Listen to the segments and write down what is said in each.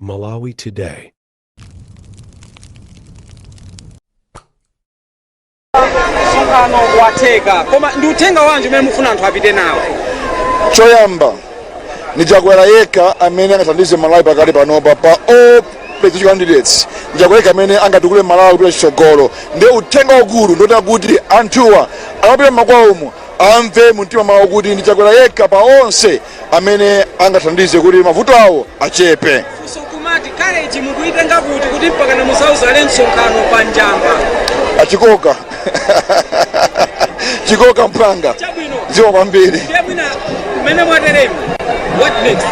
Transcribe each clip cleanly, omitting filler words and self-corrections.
Malawi Today. Msonkhano watheka, koma ndi uthenga wanji umene mufuna anthu apite nawo? Choyamba, ni Chakwera yekha amene angathandize Malawi pakali panopa. Pa all presidential candidates, ndi Chakwera yekha amene angatukule Malawi kupita chitsogolo. Ndiye uthenga waukulu ndoti kuti anthuwa akapita mmakwawo umo amve mumtima mwawo kuti ndi Chakwera yekha pa onse amene angathandize kuti mavuto awo achepe. Funso kumati, courage mukuitenga kuti, kuti mpakana musauzale msonkhano pa Njamba? Achikoka, chikoka mphanga. Chabwino. Zikomo kwambiri. Ndiye mwina mmene mwateremu, what next?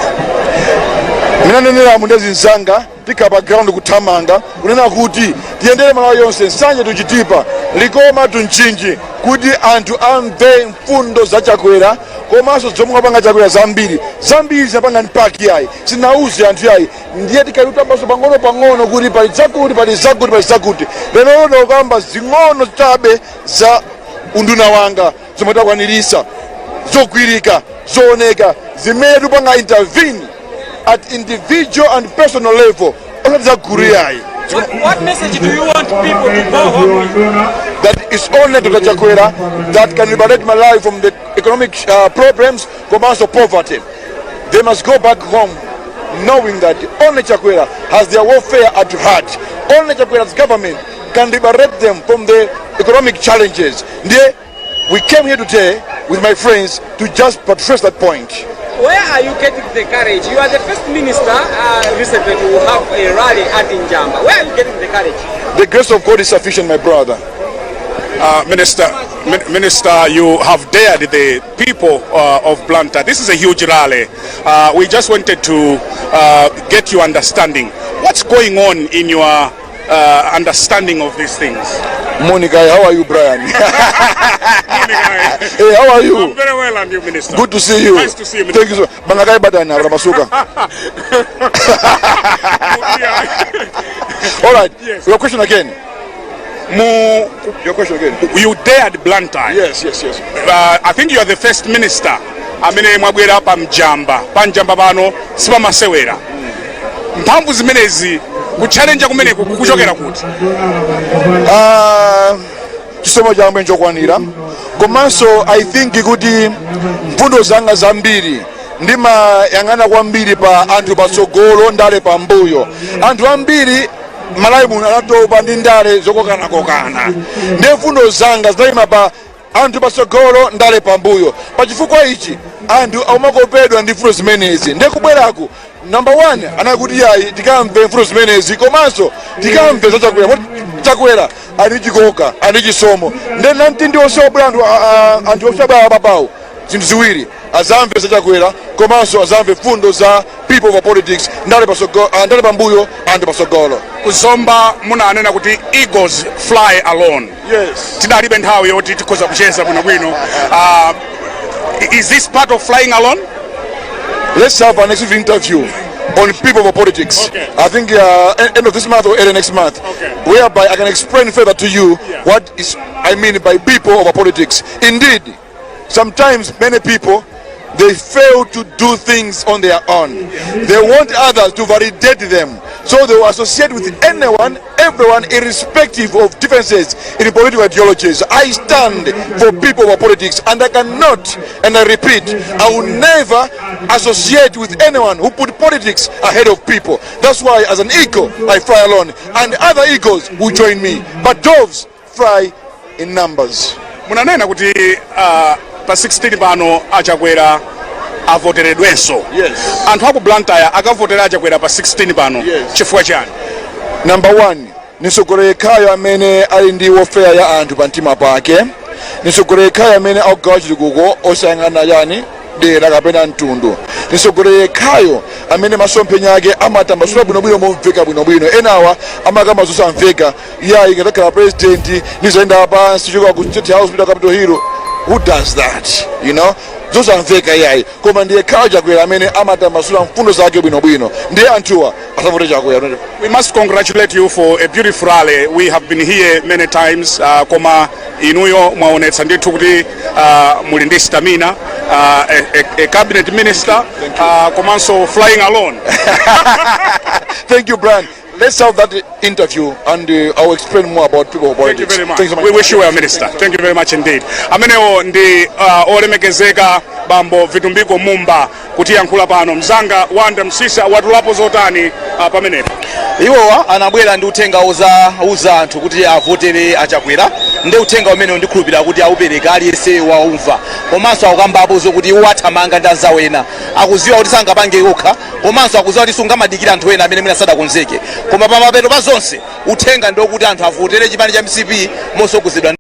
Minanenera ndi azinzanga, tikhala pa ground kuthamanga kunena kuti tiyendere Malawi yonse, Nsanje to Chitipa, Likoma to Mchinji, kuti anthu amve mfundo za Chakwera komanso zomwe wapanga Chakwera. Zambiri zambiri zinapanga mpaki yayi sinauze anthu yayi. Ndiye tikalitambaso pang'ono pang'ono kuti pali zakuti, pali zakuti, pali zakuti. Lero lino kamba zing'ono chabe za unduna wanga zomwe takwanirisa, zogwirika, zooneka, zimene tikupanga intervene at individual and personal level, osati za gulu yayi. What message do you want people to go home with? That is only Dr. Chakwera that can liberate Malawi from the economic problems komanso poverty. They must go back home knowing that only Chakwera has their welfare at heart. Only Chakwera's government can liberate them from the economic challenges. Ndiye we came here today with my friends to just buttress that point. Where are you getting the courage? You are the first minister recently to have a rally at Njamba. Where are you getting the courage? The grace of God is sufficient, my brother. Minister, you have dared the people of Blantyre. This is a huge rally. We just wanted to get your understanding. What's going on in your understanding of these things? Monica, how are you, Brian? Hey, how are you? I'm very well, and you, Minister? Good to see you. Nice to see you, Minister. Thank you so much. Bangakai badana Ramasuka. All right. Yes. Your question again. Mu, Your question again. You dared Blantyre. Yes. I think you are the first minister amene mwabwera pa Mjamba. Pa Mjamba pano sipamasewera. Mphamvu zimenezi, kutchalenja kumeneku kukuchokera kuti? Ah, chisomo changu nchokwanira, komanso I think kuti mfundo zanga zambiri ndimayang'ana kwambiri pa anthu patsogolo, ndale pambuyo. Anthu ambiri Malawi muno anatopa ndi ndale zokokanakokana, ndiye mfundo zanga zinayima pa anthu patsogolo, ndale pambuyo. Pachifukwa ichi anthu akumakopedwa ndi mfundo zimenezi. Ndiye kubweraku, number one anakuti yayi, tikamve mfundo zimenezi komanso tikamve za Chakwera. Poti Chakwera ali chikoka, ali chisomo. Ndiye namtindi onse obwera, anthu anthu onse abwera apapawo, zinthu ziwiri: azamve za Chakwera komanso azamve mfundo za people over politics, ndale patsogolo, ndale pambuyo, anthu patsogolo. Kuzomba munanena kuti eagles fly alone. Yes. Tidalibe nthawi yoti tikhoza kucheza bwinobwino. Is this part of flying alone? Let's have an exclusive interview on people over politics. Okay. I think end of this month or early next month, whereby I can explain further to you what is I mean by people over politics. Indeed, sometimes many people, they fail to do things on their own. They want others to validate them. So they will associate with anyone, everyone, irrespective of differences in political ideologies. I stand for people over politics, and I cannot, and I repeat, I will never associate with anyone who put politics ahead of people. That's why, as an eagle, I fly alone, and other eagles will join me. But doves fly in numbers. Munanena kuti pa 16 pano Achakwera avoteredwenso. Yes. Anthu aku Blantyre akavotera Achakwera pa 16 pano Yes. chifukwa chani? Number one, ni mtsogoleri yekhayo amene ali ndi welfare ya anthu pa mtima pake. Ni mtsogoleri yekhayo amene akugawa chitukuko osayang'ana yani dera kapena mtundu. Ni mtsogoleri yekhayo amene masomphenya ake amatambasula bwinobwino, momveka bwinobwino. Enawa amakamba zosamveka: iyayi, ngatakhala president ndizayenda pansi choka ku State House kupita Capitol Hill. Who does that? Zosamveka iyayi. Koma ndiye khayo Chakwera amene amatambasula mfundo zake bwinobwino. Ndiye anthuwa asavote Chakwera. We must congratulate you for a beautiful rally. We have been here many times, koma inuyo mwaonetsa ndithu kuti muli ndi stamina. a cabinet minister, komanso flying alone. Thank you, Brian. Let's have that interview and I'll explain more about people Thank you politics. very much. Thank you so much. We wish you well, Minister. Thank you very much indeed. Amenewo ndi olemekezeka Bambo Vitumbiko Mumba kutiyankhula pano. Mzanga Wanda Msisa, watulapo zotani pamenepo? Iwowa anabwera ndi uthenga uza anthu kuti avotere Achakwera, ndi uthenga umene ndikhulupirira kuti aupereka, aliyense waumva. Komanso akukambapo zokuti iwo athamanga ndi anzawo ena, akuziwa kuti sangapange okha, komanso akuziwa kuti sungamadikira anthu ena amene mwina sadakonzeke. Koma pamapeto pa zonse, uthenga ndiokuti anthu avotere chipani cha MCP mosogozedwa